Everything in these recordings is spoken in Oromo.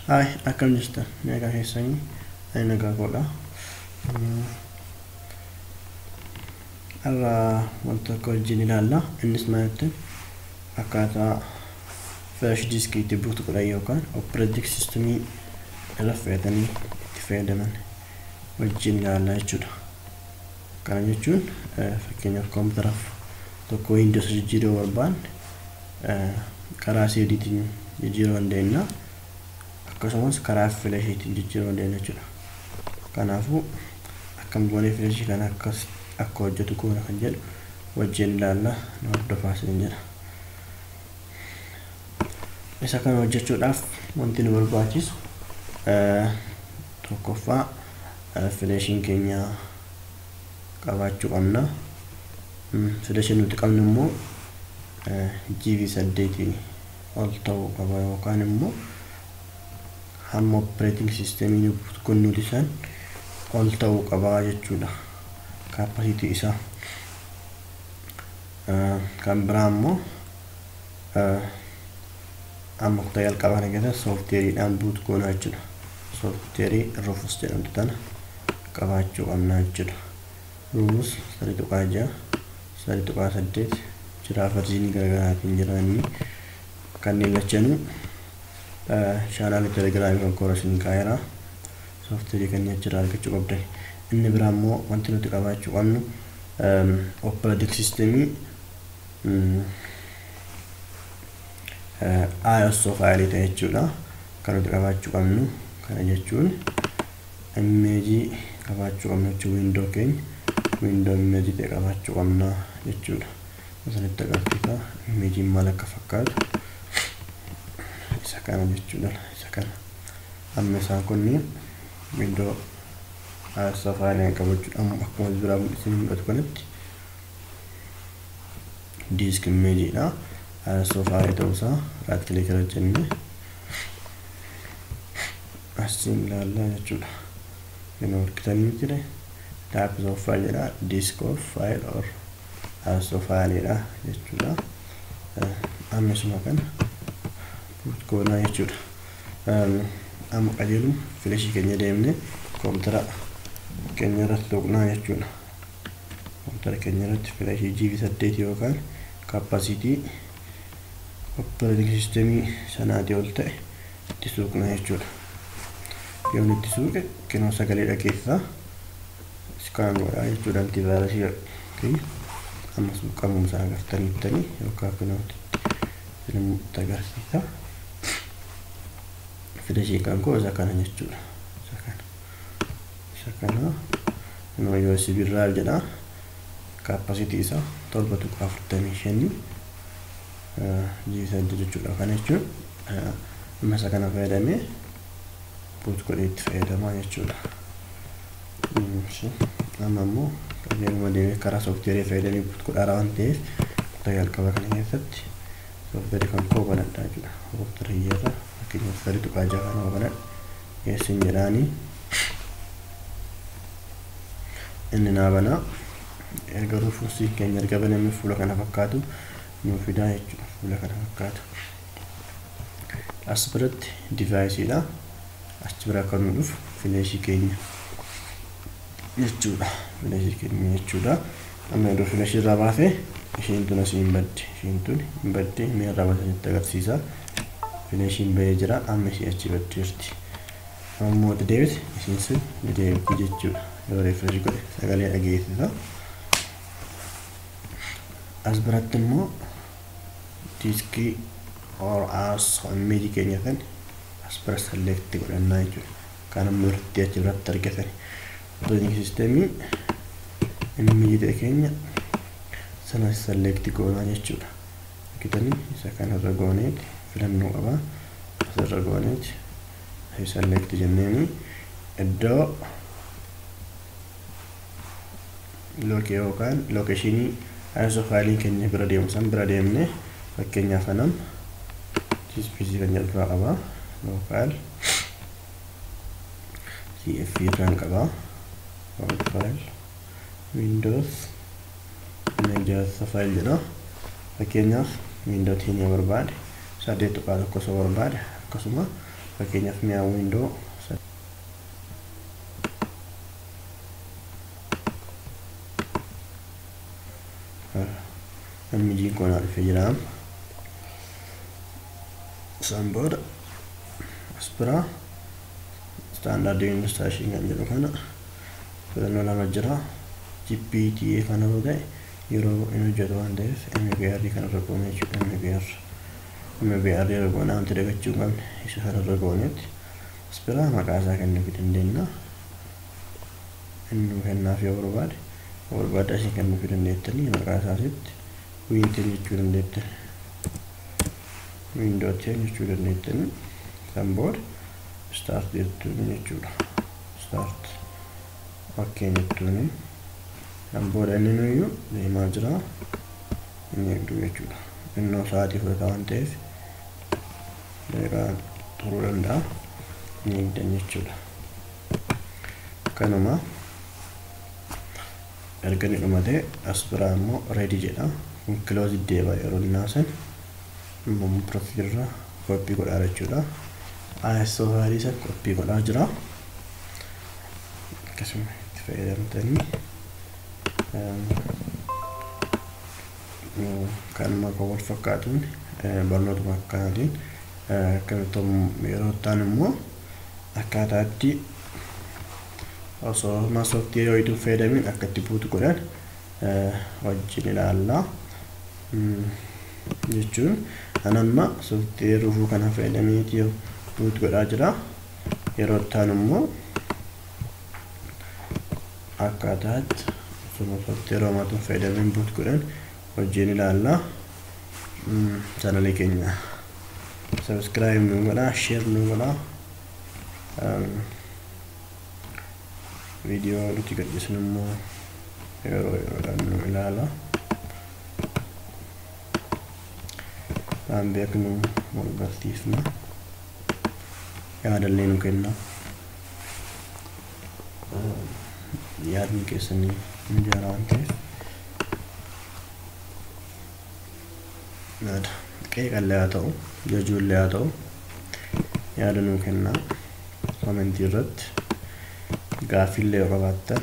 Hi, akkam jirtan? Nagaa keessanii? Ani nagaa koodha. Har'a wanta tokko wajjin ilaalla. Innis maal jettan akkaataa flash diskii itti boot godhan yookaan operating systemii irra fe'atanii itti fayyadaman wajjin ilaalla jechuudha. Kana jechuun fakkeenyaaf koompitaraaf tokko Windows jijjiiruu barbaanne karaa CDtiin jijjiiruu dandeenya. Akkasumas karaa filashiitiin jijjiiruu dandeenya jechuudha. Kanaafuu akkam goonee filashii kana akkas akka hojjetu goona kan jedhu wajjin ilaalla, nu hordofaa isin jedha. Isa kana hojjechuudhaaf wanti nu barbaachisu tokkoffaa filashiin keenya qabaachuu qabna. Filashiin nuti qabnu immoo GB 8 ol ta'uu qaba yookaan immoo hamma operating systemii kun nuti san ol ta'uu qaba jechuudha. Capacity isaa. Kan biraa immoo amma kutaa jalqabaa kana keessa sooftiweeriidhaan boot goona jechuudha. Sooftiweerii Rufus jedhamtu tana qabaachuu qabna jechuudha. Rufus 3.6, 3.8 jira, verziinii garaagaraatiin jira inni kanneen lachanuu chaanaalii telegiraamii kan koora isin kaa'eera. Sooftiweerii kanneen achirraa argachuu qabdan. Inni biraa immoo wanti nuti qabaachuu qabnu operating systemii ISO faayilii ta'e jechuudha. Kan nuti qabaachuu qabnu kana jechuun imeejii qabaachuu qabnu jechuudha. Window keenya window imeejii ta'e qabaachuu qabna jechuudha. Isinitti agarsiisa imeejiin maal akka fakkaatu. Isa kana jechuudha. Isa kana amma isaan kunniin window ISO faayilii kan qabu jechuudha. Amma akkuma biraa isin mul'atu kanatti disk imeejiidha. ISO faayilii ta'uusaa right click irra jennee asiin ilaallaa jechuudha. Yeroo harkitanii jire type of file jedha, disk of file or ISO faayiliidha jechuudha. Amma isuma kana boot goonaa jechuudha. Amma qajeeluma filashii keenya deemnee koompitara keenya irratti tuqnaa jechuudha. Koompitara keenya irratti filashii GB 8 yookaan kaapasiitii operating systemii sanaatii ol ta'e itti suuqnaa jechuudha. Yoo itti suuqe kinoo sagalee dhageessisaa iskaan godhaa jechuudha. Antivaayirasii keenya amma suuqamuu isaa agartaniittanii yookaan kinoo isinitti agarsiisa. Filashii kan koo isa kana jechuudha. Isa kana. Isa kana kinoo USB irraa jedha. Kaapasiitii isaa 7.45 GB 8 jechuudha. Kana jechuun amma isa kana fayyadamee boot godhee itti fayyadamaa jechuudha. Amma immoo qajeeluma deemee karaa sooftiweerii fayyadamee boot godhaa waan ta'eef kutaa jalqabaa kana keessatti sooftiweerii kan koo banadhaa jechuudha. Sooftiweerii hiyyeerra fakkeenyaaf 3.6 kana banadha. Geessin jedhaanii inni naa banaa. Erga Rufusii keenya erga banamee fuula kana fakkaatu nuu fidaa jechuudha. Fuula kana fakkaatu. As biratti divaayisiidha. Achi bira kan nu dhufu fileeshii keenya jechuudha. Fileeshii keenya jechuudha. Amma yeroo fileeshii irraa baasee isheen tun asii hin badde. Isheen tun hin badde mee irraa baasee sitti agarsiisa. Fileeshiin bahee jira. Amma ishee achi baddeerti. Amma itti deebite isheen sun ni deebiti jechuudha. Yoo refresh godhe sagalee dhageessisa. As biratti immoo diskii or ISO imeejii keenya kan as bira select godhannaa jechuudha. Kan amma irratti achi biratti argatan operating systemii imeejii ta'e keenya sana select goonaa jechuudha. Argitanii isa kanarra gooneeti filannoo qaba. Asirra gooneeti select jenneeni iddoo lokee yookaan lokeeshinii ISO faayiliin keenya bira deemu san bira deemne fakkeenyaaf anam GPC kan jedhu irraa qaba. Local CF irraan qaba. All file Windows ISO file jedha. Fakkeenyaaf Windows 10 yoo barbaade 8.1 osoo barbaade akkasuma Fakkeenyaaf mi'a window MG kun dhufee jira. Isaan booda as biraa standard installation kan jedhu kana filannoo lama jira. GPTA kana yoo ta'e yeroo inni hojjetu waan ta'eef MBR kana irra goone jechuudha. MBR irra goone wanti dagachuu hin qabne isa kana irra goonetti as biraa maqaa isaa kennuufii dandeenya. Inni kennaaf yoo barbaade barbaade asii kennuufii dandeettanii maqaa isaasitti Windows jechuu dandeettan. Windows 10 jechuu dandeettanii kan booda start jettuun jechuudha. Start okay jettuun kan booda inni nuyyuu deemaa jira inni eegduu jechuudha. Innoo sa'aatii fudhata waan ta'eef daqiiqaa turuu danda'a inni eegdan jechuudha. Kanuma erga inni dhumatee as biraa immoo ready jedha. Kun close deeba yeroo inni haasan immoo profile irra copy godhaa jechuudha. ISO file isa copy godhaa jira. Akkasuma itti fayyadamtanii kanuma kan wal fakkaatuun barnootuma akkanaatiin akkamitti yeroo ta'an immoo akkaataa itti osoo sooftiweerii wayituu fayyadamiin akka itti buutu godhan wajjin ilaalla. Jechuun an amma sooftiweerii rufuu kana fayyadameeti buutu godhaa jira. Yeroo ta'an immoo akkaataa itti osoo sooftiweerii homaatuun fayyadamiin buutu godhan wajjin ilaalla. Chaanalii keenya subscribe nu godhaa, share nu godhaa. Viidiyoo nuti gadhiisnu immoo yeroo yeroodhaan nu ilaala. Waan beeknu wal barsiisna. Yaadallee nu kenna. Yaadni keessanii nu ijaara waan ta'eef. Yaada qeeqallee haa ta'u, jajuullee haa ta'u, yaada nu kenna. Komentii irratti gaaffiillee yoo qabaattan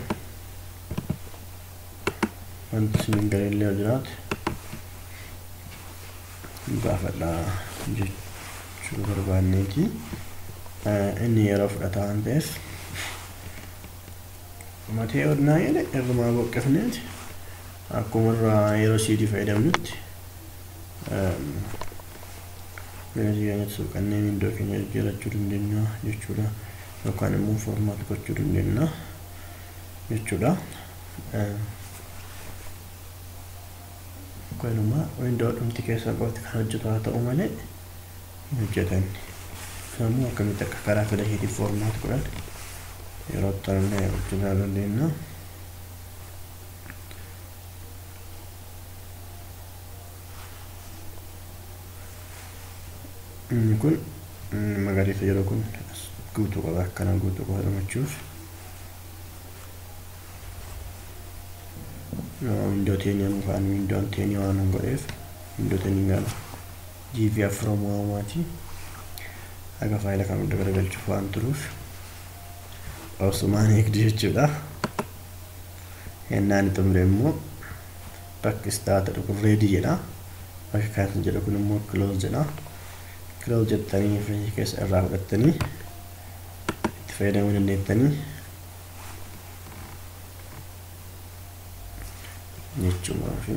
wanti isin hin galillee yoo jiraate gaafadhaa jechuu barbaanneeti. Inni yeroo fudhata waan ta'eef matee odnaa jedhe irrumaa boqqifneeti akkuma irraa yeroo CD fayyadamnutti mana keenyatti suuqannee windoo keenya jijjiirachuu dandeenya jechuudha. Yookaan immoo formaat gochuu dandeenya jechuudha. Kanuma windoo dhumti keessa qofti kan hojjetu haa ta'u malee hin hojjetan. Sammuu akkamitti akka karaa filasheetiin formaat godhan yeroo ta'anillee hojjetaa dandeenya. Inni kun magariisa yeroo kun guutuu qaba akkana guutuu qaba dhumachuuf. Windoo teenii mukaan windoon teenii waan hin godheef windoo teenii gala GV afur waamaati. Haga faayila kan hunda garagalchuuf waan turuuf osumaan eegdu jechuudha. Yennaan xumure immoo bakki start jedhu kun ready jedha. Bakki cancel jedhu kun immoo close jedha. Close jettanii filashi keessa irraa fudhattanii itti fayyadamuu dandeettanii jechuudha.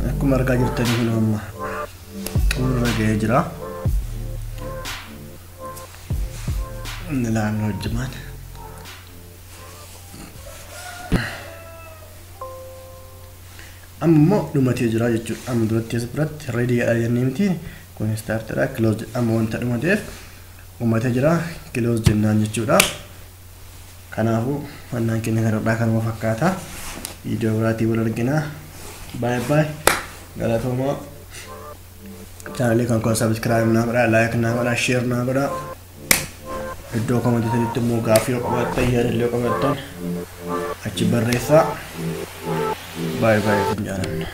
Akkuma argaa jirtanii kun amma xumurra ga'ee jira. Inni ilaallu hojjemaan. Amma immoo dhumatee jira jechuudha. Amma duratti as biratti ready jedha jennee miti. Kun startedha. Close amma wanta dhumateef Uumatee jira, close jennaan jechuudha. Kanaafuu mannaan keenya kanarraa kanuma fakkaata. Viidiyoo biraatii wal argina. Baay'ee baay'ee galatoomaa. Chaanalii kan koo subscribe naa godhaa, like naa godhaa, share naa godhaa. Iddoo commentiitti immoo gaaffii yoo qabaattan, yaada illee yoo qabaattan achi barreessaa. Baay'ee baay'ee isin jaalanna.